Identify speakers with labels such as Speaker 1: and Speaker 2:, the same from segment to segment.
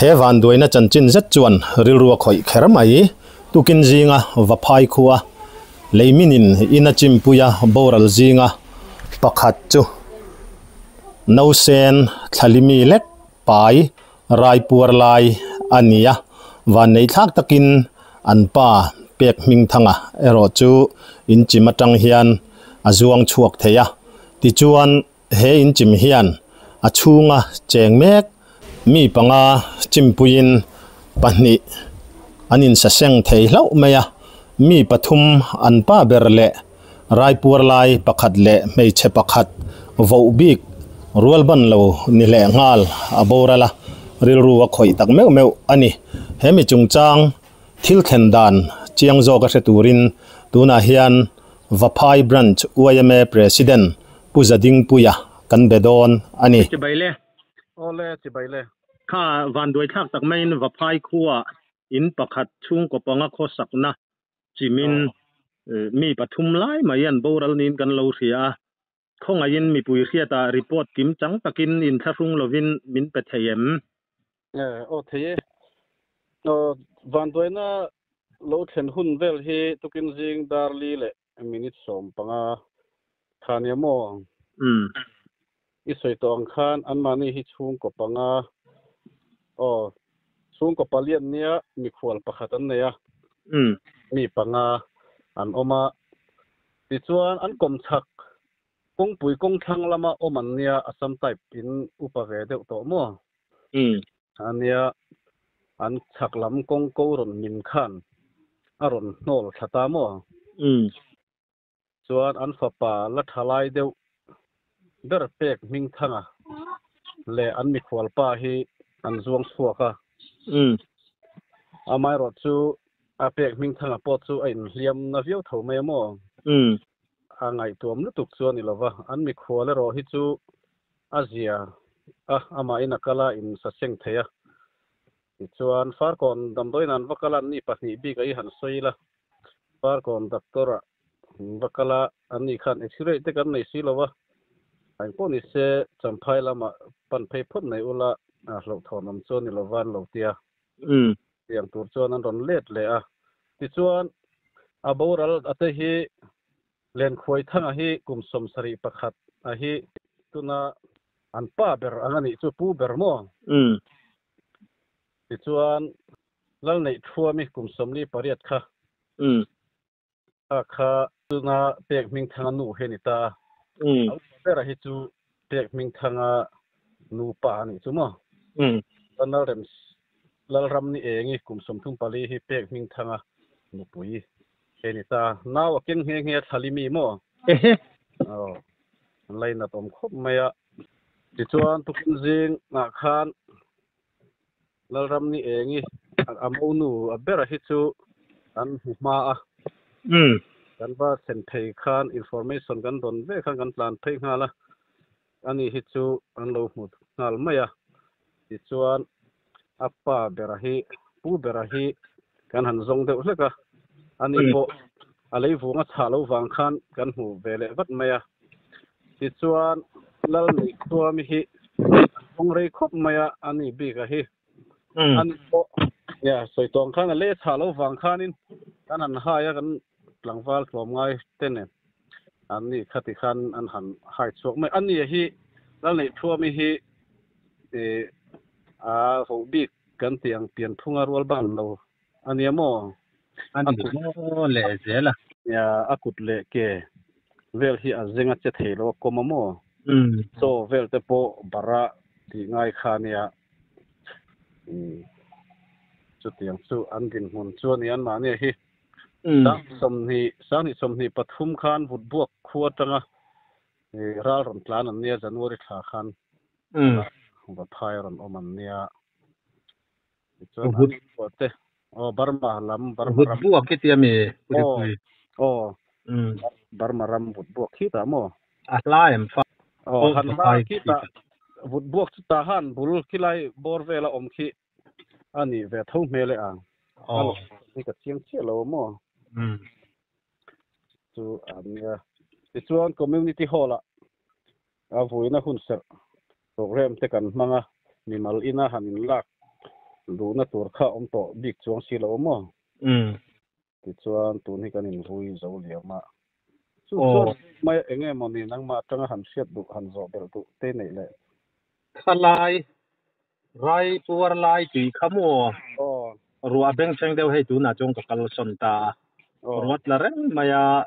Speaker 1: He vanduaina chanchin zet chuan rilru a khawih kher mai. Tukin zinga Vaphai khua leiminin in a chimpuia boral zinga pakhat chu Nausen thlalimi lek pai rai puar lai a ni a, vannei thlak takin an pa pek hmingthanga erawh chu in chim atang hian a zuang chhuak thei a. Tichuan he in chim hian a chhunga cheng mek mi panga chimpuiin pahnih an insaseng thei hlauh mai a, mi pathum an pa ber leh Raipuar lai pakhat leh hmeichhe pakhat voh bik rual ban lo ni leh nghal a boral a, rilru a khawih tak meuh meuh a ni. He mi chungchang thil thlen dan chiang zawk a hre turin tunah hian Vaphai Branch yma President Pu Zadingpuia kan be dawn a ni.
Speaker 2: Chibai le.
Speaker 3: Awle, chibai le.
Speaker 2: Kha vanduai thlak tak maiin Vaphai khuaa in pakhat chhungkaw panga khawsakna Chimin mi pathum lai mai an boral niin kan lo hria a, khawngaihin mipui hriatah report kim chang takin inthlahrung lovin min pe thei em?
Speaker 3: Aw thei e. Aw vanduaina lo thlen hun vel hi tukin zing darli leh minute 15 kha nia maw?
Speaker 2: Umm.
Speaker 3: I sawi tawh ang khan anmahni hi chhungkaw panga aw chhungkaw palian nia mikhual pakhat an nei a, mi panga an awm a, tichuan an kawmchhak kawngpui kawngthlang lama awm an nia Assam type in upa ve deuh tawh maw? Ania an chhak lam kawng ko rawn min khan a rawn hnawl thla ta maw? Chuan an fapa la tha lai deuh ber pek Hmingthanga leh an mikhual pa hi an zuang chhuak a. Amaherawh chu a pek Hmingthanga pawh chu a inhliam na viau tho mai a maw? A ngaihtuam lutuk chu a ni lo va, an mikhual erawh hi chu a zia a, amahin a kal a insaseng thei a. Tichuan Farkawn damdawiin an va kal a, anni pahnih bik a i han sawi ila, Farkawn doctor ah va kal a, anni khan x-ray te kan nei si lo a, eng pawh ni se Champhai lamah pan phei phawt nei ula hlauhthawn awm chu a ni lo va an lo ti a. Tiang tur chuan an rawn let leh a. Tichuan a boral a te hi Lenkhuaithanga hi kum 71 a hi tuna an pa ber ang a nih chu pu ber maw? Tichuan Lalneihthuami kum 48 kha a kha tuna Pek Hmingthanga nu hi a ni ta a. A upa bera hi chu Pek Hmingthanga nupa a nih chu maw? Chuan Lalrem Lalram ni engi kum 34 hi Pek Hmingthanga nupui He ni ta, nau a keng nghe nghe a thlali mi maw?
Speaker 2: Ehe.
Speaker 3: Aw, an lainat awm khawp mai a. Tichuan tukin zing ah khan Lalram ni engi a monu a bera hi chu an hmu hma a. Kan va thlen phei khan information kan dawn ve khan kan tlan phei nghal a. Ani hi chu an lo hmu nghal mai a. Tichuan a pa bera hi pu bera hi kan han zawng deuh hlek a, ani pawh a lei vung a chhah lo vang khan kan hmu ve leh vat mai a. Tichuan Lal Neihkhuami hi an zawng rei khawp mai a, ani bika hi ani pawh ya sawi tawng khan a lei a chhah lo vang khanin kan han hai a, kan tlangval tlawmngai te nen anni khati khan an han hai chhuak mai. Ani hi Lal Neihkhuami hi Ih a voh bik kan tih ang pian phunga rual ban lo a nia maw?
Speaker 2: A ni maw leh zel a.
Speaker 3: Nia a kut leh ke vel hi a zeng a che thei lo a kawm a maw? Chaw vel te pawh bara tih ngai kha a nia. Chutiang chu an dinhmun chu a ni anmahni hi. 2023 khan vutbuak khua atanga ral rawn tlan an nia January thla khan. Vaphai rawn awm an nia. Tichuan an inbuah te aw Burma lam Burma ram.
Speaker 2: Vutbuak khi tia mi Puripui.
Speaker 3: Aw Burma ram vutbuak khi tah maw?
Speaker 2: A hla em fa.
Speaker 3: Aw han hla khi tah vutbuak chu tah han bul khilai bawr vela awm khi a nih ve tho hmel e ang.
Speaker 2: Aw.
Speaker 3: Hi ka chiang chiah lo maw? Chu an nia. Tichuan community hall ah A vuina hun serh program te kan hmang a, mimal ina han inlak Duhna tur kha awm tawh bik chuang si lo maw? Tichuan tun hi kan invui zo liam a. Chu chuan mai eng nge maw ni nangmah atanga han hriat duh han zawh belh duh te neih le?
Speaker 2: Khalai rai puar lai tih kha maw? Ruah bengchheng deuh hei tunah chuan ka kal sawn ta a. Ruah tla reng mai a,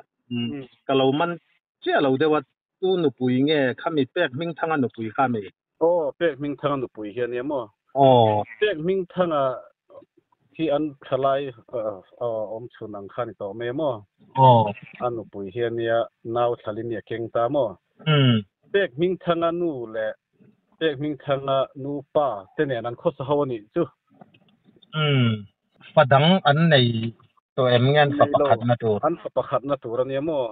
Speaker 2: ka lo man chiah lo deuh a, tu nupui nge khami pek hmingthanga nupui kha mi?
Speaker 3: Aw, pek hmingthanga nupui hi a nia maw?
Speaker 2: Aw.
Speaker 3: Pek hmingthanga hi an thalai awm chhun ang kha a ni tawh mai maw?
Speaker 2: Aw.
Speaker 3: A nupui hi a nia, nau thlalin i a keng ta maw? Pek hmingthanga nu leh pek hmingthanga nupa te nen an khawsa ho a nih chu.
Speaker 2: Fa dang an nei tawh em nge an fa pakhatna tur?
Speaker 3: An fa pakhatna tur a nia maw?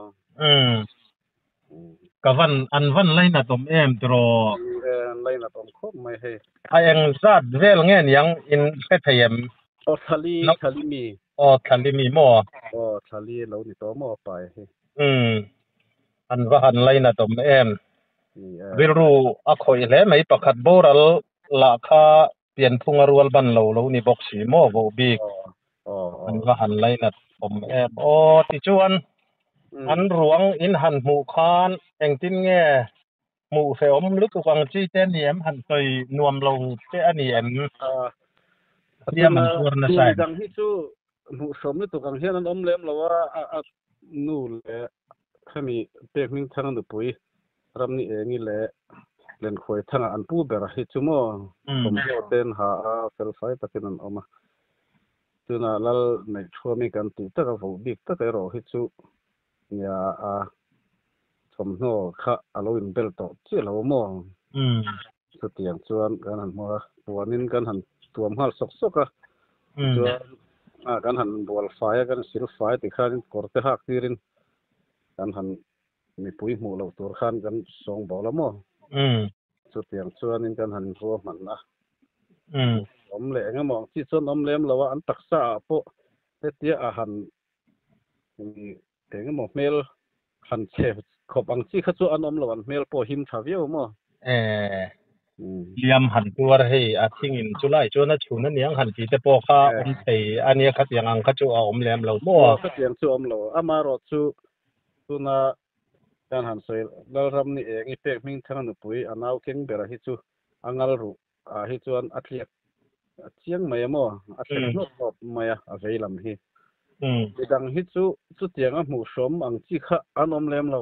Speaker 2: Ka van an van lainat awm em tiraw?
Speaker 3: An lainat awm khawp mai hei.
Speaker 2: A eng zat vel nge niang in hre thei em?
Speaker 3: Aw thlali thlali mi.
Speaker 2: Aw thlali mi maw?
Speaker 3: Aw thlali lo ni tawh maw pai hi.
Speaker 2: Umm an va han lainat awm em. Rilru a khawih hle mai pakhat boral lah kha pianphunga rual ban lo lo ni bawk si maw voh bik. An va han lainat awm em aw tichuan an ruang in han hmuh khan engtin nge hmuh hrehawm lutuk ang chi te ni em han sawi nuam lo te a ni em hliam an tuar nasa em.
Speaker 3: Dang hi chu hmuh hrehawm lutuk ang hian an awm lem lo a, a nu leh hemi pek hmingthanga nupui Ramni Engi leh Lenkhuai Thanga an pu ber hi chu maw thawmhnaw te an ha a, felfai takin an awm a. Tunah Lal Neihṭhuami kan tih taka voh bik tak erawh hi chu nia a thawmhnaw kha a lo inbel tawh chiah lo maw? Chutiang chuan kan han hmu a, puanin kan han tuam nghal sawk sawk a, tichuan kan han bual fai a, kan sil fai tikhanin kawr te hak tirin kan han Mipui hmuh loh tur khan kan sawng bawl a maw? Chutiang chuanin kan han invuah hman a. Awm leh eng emaw ang chi chuan awm lem lo a, an taksa ah pawh hetia a han eng emaw hmel han chhe khawp ang chi kha chu an awm lo, an hmel pawh him tha viau maw?
Speaker 2: Hliam han tuar hei a thingin chulai chuan a chhun aniang han tih te pawh kha awm thei a nia khatiang ang kha chu a awm lem lo maw?
Speaker 3: Aw khatiang chu a awm lo, amaherawhchu Tuna kan han sawi Lalram ni eng i pek hmingthanga nupui a nau keng bera hi chu a ngal ruh ah hi chuan a tliak a chiang mai a maw? A thlek hnawp hnawp mai a, a vei lam hi. Midang hi chu chutiang a hmuh hrawm ang chi kha an awm lem lo.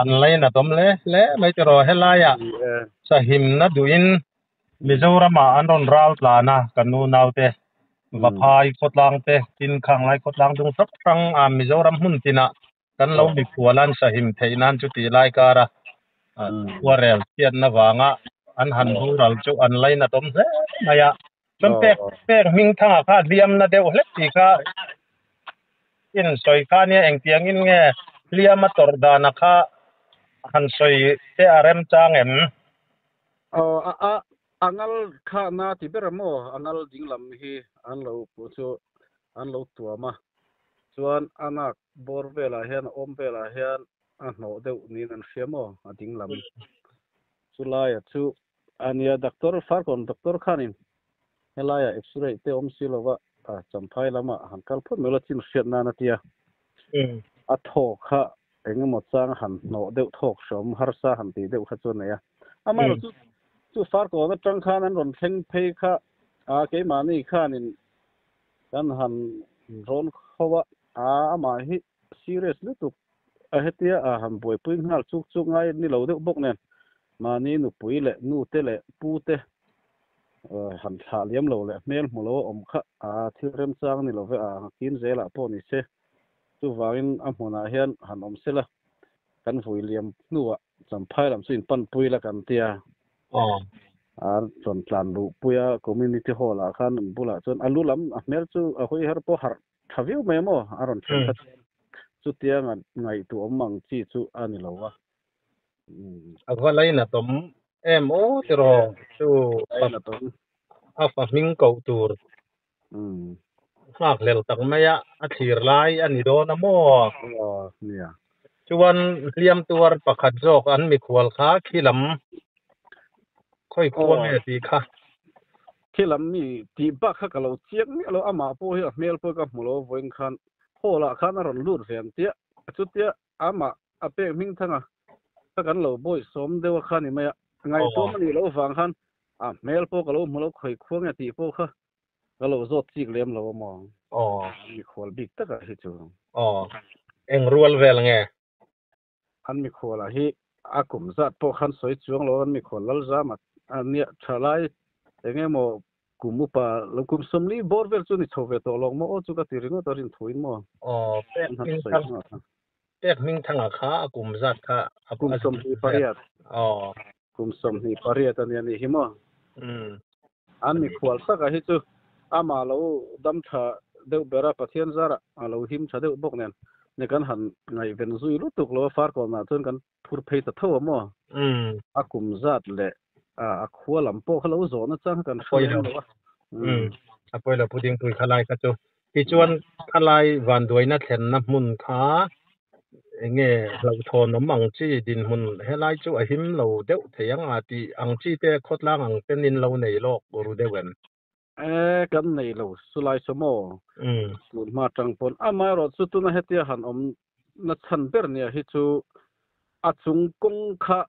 Speaker 2: An lainat awm hle hle mai tiraw helaiah sahimna duhin Mizoramah an rawn ral tlan a, kan unaute Vaphai khawtlang te, tin Khanglai khawtlang dung hrang hrang a Mizoram hmun tinah kan lo mikhual an sahim theih nan chuti lai kara khuarel chhiatna vanga an han boral chu an lainat awm hle mai a. Chuan pek pek hming thangah kha hliamna deuh hlek tih kha in sawi kha nia engtiangin nge hliam a tawrh dana kha han sawi te a remchang em?
Speaker 3: Aw a a a ngal kha na ti ber a maw a ngal ding lam hi an lo pawh chu an lo tuam a chuan a nak bawr velah hian a awm velah hian a hnawh deuh niin an hria maw a ding lam chu laia chu a nia doctor Farkawn doctor khanin helaiah x-ray te awm si lova a champhai lamah han kal phawt mai la chin hriat nan a tia a thaw kha eng emaw chang han hnawh deuh thawk hrawm harsa han tih deuh kha chu a nei a. Amaherawh chu chu Farkawn atang khan an rawn thleng phei kha a keimahni khanin kan han rawn kho a, a amah hi serious lutuk a hetia a han buaipui nghal chuk chuk ngai ni lo deuh bawk nen mahni nupui leh nute leh pute han thlah liam lo leh hmel hmu lo a awm kha a thil remchang ni lo ve a kin zelah pawh ni se. Chuvangin a hmunah hian han awm sela, kan vui liam hnuah Champhai lam chu inpanpui la kan ti a. A rawn tlan luhpui a, Community Hall ah khan an bulah chuan a lu lam a hmel chu a hawi her pawh harh tha viau mai maw a rawn thlen kha chuan chutia ngaihtuah awm ang chi chu a ni lo a.
Speaker 2: A va lainat awm em aw tiraw chu a fa hming koh tur Nghakhlel tak mai a, a thlir lai a ni dawn a maw? Chuan hliam tuar pakhat zawk an mikhual kha khi lam Khawi khua nge tih kha.
Speaker 3: Khi lam mi tih bak kha ka lo chiang miah lo, amah pawh hi a hmel pawh ka hmu lo vawiin khan hall ah khan a rawn lut ve ang tia, chutia amah a pek hming thang a ka kan lo bawi sawm deuh a kha ni mai a, ngaihtuam a nih loh vang khan a hmel pawh ka lo hmu lo, khawi khua nge tih pawh kha ka lo zawt chik lem lo a maw?
Speaker 2: Aw.
Speaker 3: Mikhual bik takah hi chu.
Speaker 2: Aw. Eng rual vel nge?
Speaker 3: An mikhual ah hi a kum zat pawh khan sawi chuang lo, an mikhual Lalzama a nia tha lai eng emaw kum upa lo kum sawmli bawr vel chu ni chho ve tawh lawng maw aw chu ka ti ringawt a rin thuin maw?
Speaker 2: Aw, pek hming thang pek hming thanga kha a kum zat kha
Speaker 3: a kum 28.
Speaker 2: Aw.
Speaker 3: Kum 28 a nia nih hi maw?
Speaker 2: Umm.
Speaker 3: An mikhual taka hi chu amah lo dam tha deuh ber a, Pathian zarah a lo him tha deuh bawk nen ni kan han ngaihven zui lutuk lo a, Farkawnah chuan kan phur phei ta tho a maw?
Speaker 2: Umm.
Speaker 3: A kum zat leh a khua lam pawh kha lo zawhna chang kha kan hre lem lo a.
Speaker 2: Umm. A pawi lo Pu Dingpui khalai kha chu. Tichuan khalai vanduaina thlenna hmun kha enge hlauhthawn awm ang chi dinhmun helai chu a him lo deuh thei ang a tih ang chi te khawtlang ang ten in lo nei lawk ru deuh em?
Speaker 3: E, kan nei lo chulai chu maw? Tun hma atang pawn amaherawh chu tuna hetia han awm na chhan ber nia hi chu a chung kawng kha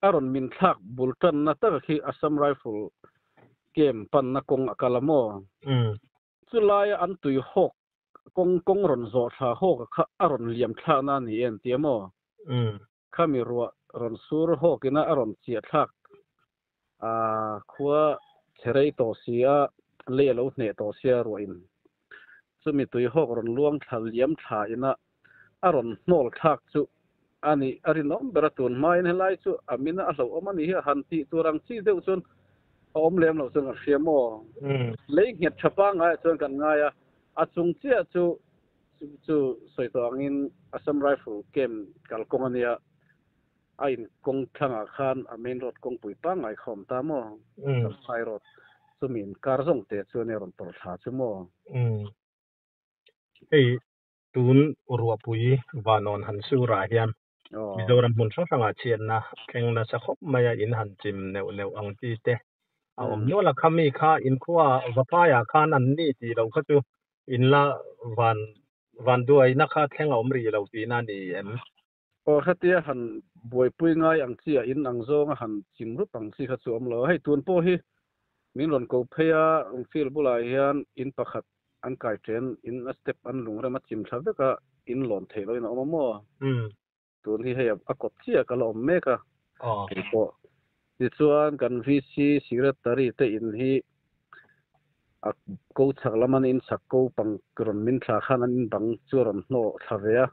Speaker 3: a rawn min thlak bul tanna taka khi Assam Rifle camp panna kawng a kal a maw? Chu laia an tui hawk kawng kawng rawn zawh thla hawk a kha a rawn liam thlakna a ni em tia maw? Khami ruah rawn sur hawkina a rawn chiah thlak a khua chhe rei tawh si a, lei a lo hneh tawh sia ruahin. Chumi tui hawk rawn luang thla liam thla ina a rawn hnawl thlak chu a nih a rinawm ber a, tun hmain helai chu a mina a hlauhawm a nih hi a han tih tur ang chi deuh chuan a awm lem loh chuan kan hria maw? Lei nghet tha pangaiah chuan kan ngai a, a chung chiah chu chu sawi tawh angin Assam Rifle camp kalkawng a nia, a in kawng thlangah khan a main road kawngpui pangngai kha a awm ta maw? Champhai road chumi inkar zawng te chu a nia rawn tawrh thla chu maw?
Speaker 2: Hei Tun ruahpui vanawn han surah hian Mizoram hmun hrang hrangah chhiatna thleng nasa khawp mai a, in han chim neuh neuh ang chi te a awm nual a. Khami kha inkhua Vaphaiah khan an ni tih loh kha chu in la van vanduaina kha thleng a awm rih lo tihna a ni em?
Speaker 3: Aw hetia han buaipui ngai ang chi a in ang zawnga han chim rup ang chi kha chu awm lo. Hei tun pawh hi min rawn ko phei a, field bulah hian in pakhat an kai then in a step an lungrem a chim thla vek a, in lawn theih lohin a awm a maw? Tun hi hei a kawt chiah ka la awm mek a keipawh. Tichuan kan VC Secretary te in hi a ko chhak lam an in chhak ko pang rawn min thla khan an in bang chu a rawn hnawh thla ve a.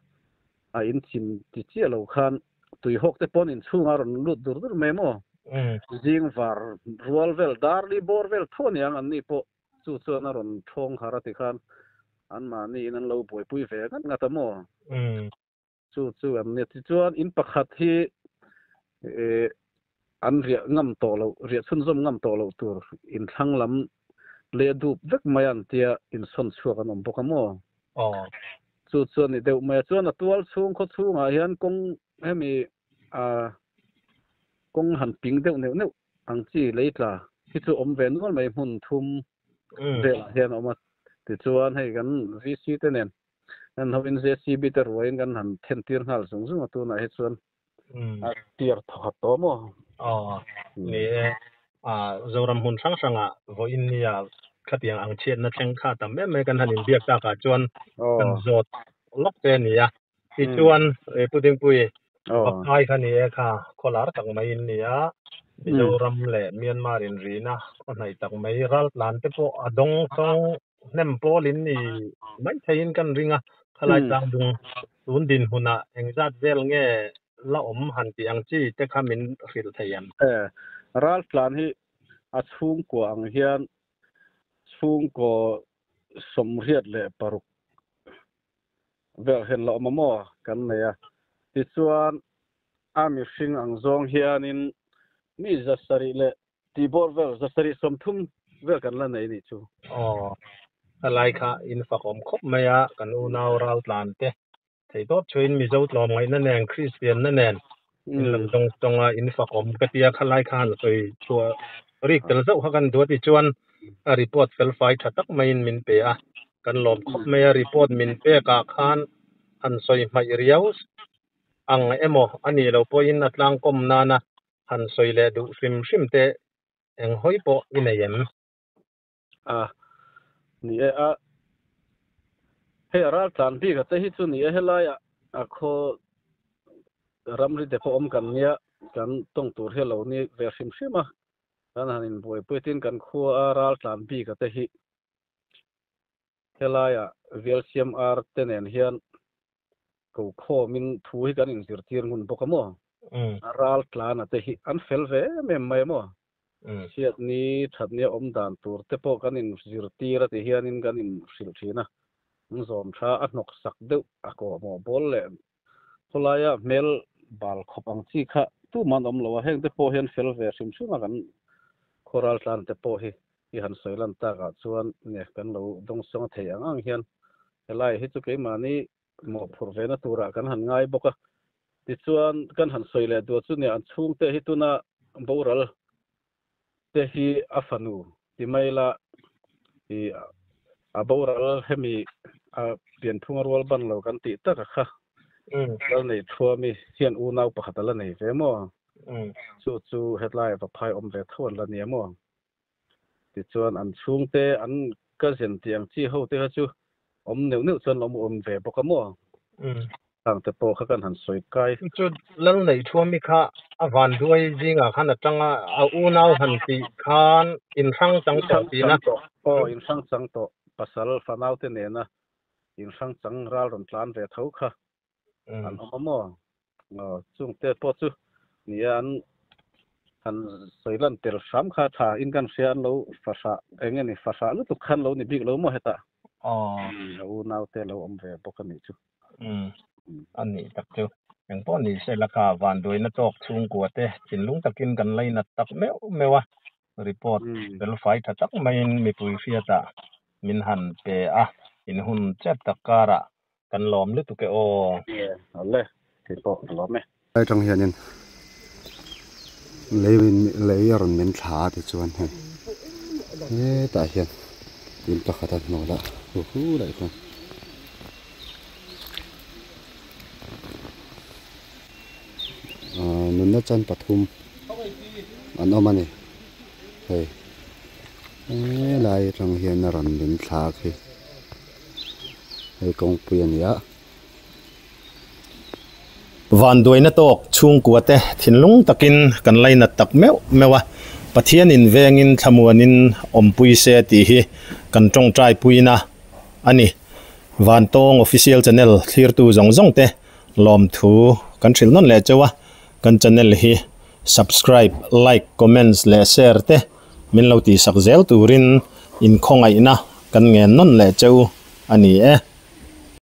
Speaker 3: A in chim ti chiah lo khan tuihawk te pawn inchhungah a rawn lut dur dur mai maw? Zing var rual vel dar li bawr vel tho aniang an ni pawh chu chuan a rawn thawng har a ti khan anmahni in an lo buaipui ve ngat ngat a maw? Chu chu an nia. Tichuan in pakhat hi an riah ngam tawh loh, riah chhunzawm ngam tawh loh tur inthlang lam lei a dup vek mai a an tia insawn chhuak an awm bawk a maw? Chu chu a ni deuh mai a. Chuan a tual chhung khaw chhungah hian kawng hemi kawng han ping deuh neuh neuh ang chi lei tla hi chu awm ve nual mai hmun thum velah hian a awm a. Tichuan hei kan VC te nen kan hovin JCB te ruaiin kan han then tir nghal zung zung a tunah hi chuan a tir thawkhat tawh maw?
Speaker 2: Aw, ni e. Zoram hmun hrang hrangah vawiin nia khatiang ang chhiatna thleng kha tam em mai kan han inbiak takah chuan kan zawt lawk te a ni a. Tichuan, Pu Dingpui, Vaphai kha ni e kha khawlar tak mai in ni a, Mizoram leh Myanmar inrina khaw hnaih tak mai raltlan te pawh a dawng sawng hnem pawl in ni mai theiin kan ring a, khalai tlangdung tun dinhmunah engzat vel nge la awm han tih ang chi te kha min hrilh thei em?
Speaker 3: E, raltlan hi a chhungkua ang hian chhungkaw 86 vel hian la awm a maw kan nei a, tichuan a mihring ang zawng hianin mi 700 leh Tih bawr vel 730 vel kan la nei nih chu.
Speaker 2: Aw, helai kha in fakawm khawp mai a, kan unau raltlan te theih tawp chuin Mizo tlawmngaihna nen, Kristianna nen In lo dawng sawng a, in fakawm ka tia khalai kha han sawi chhuah rik tel zauh kha kan duh a tichuan a report fel fai tha tak maiin min pe a, kan lawm khawp mai a, report min pek ah khan han sawi hmaih riau ang emaw a nih loh pawhin a tlangkawm nana han sawi leh duh hrim hrim te eng hawi pawh i nei em?
Speaker 3: A ni e a, hei a ral tlan bik a te hi chu ni e helaiah a khaw ramri te pawh awm kan nia kan tawng tur hi a lo ni ve hrim hrim a, kan han inbuaipui tin kan khua a ral tlan bik a te hi helaiah VLCMR te nen hian ko khawmin thu hi kan inzirtir ngun bawk a maw? A ral tlana te hi an fel ve em em mai a maw? Chhiat ni that nia awm dan tur te pawh kan inzirtir a ti hianin kan inhrilh thin a, an zawm tha a hnawk sak deuh a kawhmawh bawl leh khawlaia hmel bal khawp ang chi kha tuman awm lo a, heng te pawh hian fel ve hrim hrim a kan khaw ral tlan te pawh hi i han sawi lan takah chuan nge kan lo dawngsawng a thei ang ang hian helai hi chu keimahni mawhphurh vena turah kan han ngai bawk a. Tichuan kan han sawi leh duah chu nia an chhungte hi tuna boral te hi a fanu ti mai la i a boral hemi a pianphunga rual ban lo kan tih taka kha lal nei thuami hian unau pakhat a la nei ve maw? Chu chu hetlai Vaphai awm ve tho an la nia maw? Tichuan an chhungte an cousin tih ang chi ho te kha chu awm neuh neuh chuan awm awm ve bawk a maw? Khang te pawh kha kan han sawi kai.
Speaker 2: Chu lal neih thuami kha a van duai zingah khan a tang a, a unau han tih khan inhrang chang tawh tihna.
Speaker 3: Aw, inhrang chang tawh. Pasal fanau te nena inhrang chang ral rawn tlan ve tho kha an awm a maw? Aw, chungte pawh chu nia an han sawi lan tel hram kha tha in kan hria an lo fahrah eng nge ni fahrah lutuk khan lo ni bik lo maw hetah?
Speaker 2: Aw.
Speaker 3: A unau te lo awm ve bawk a nih chu.
Speaker 2: A nih tak chu. Engpawh ni se laka vanduaina tawk chhungkua te thinlung takin kan lainat tak meuh meuh a, report fel fai tha tak maiin mipui hriatah min han pe a, in hun chep tak karah Kan lawm lutuk e aw.
Speaker 3: Awle, kei pawh ka lawm e.
Speaker 4: Lai tang hianin lei lei a rawn men thla a tichuan hei hetah hian in pakhat a hnawl a hu hu laih khan ahh nunna chan pathum an awm a ni hei helai atang hian a rawn men thla khi. Hei kawngpui a ni a.
Speaker 1: Vanduaina tawk chhungkua te thinlung takin kan lainat tak meuh meuh a, Pathianin vengin thlamuanin awmpui se tih hi kan tawngtai puina a ni. Vantawng Official Channel thlirtu zawng zawng te lawmthu kan hrilh nawn leh cheu a, kan channel hi subscribe, like, comments leh share te Min lo tihsak zel turin inkhawngaihna kan ngen nawn leh cheu a ni e.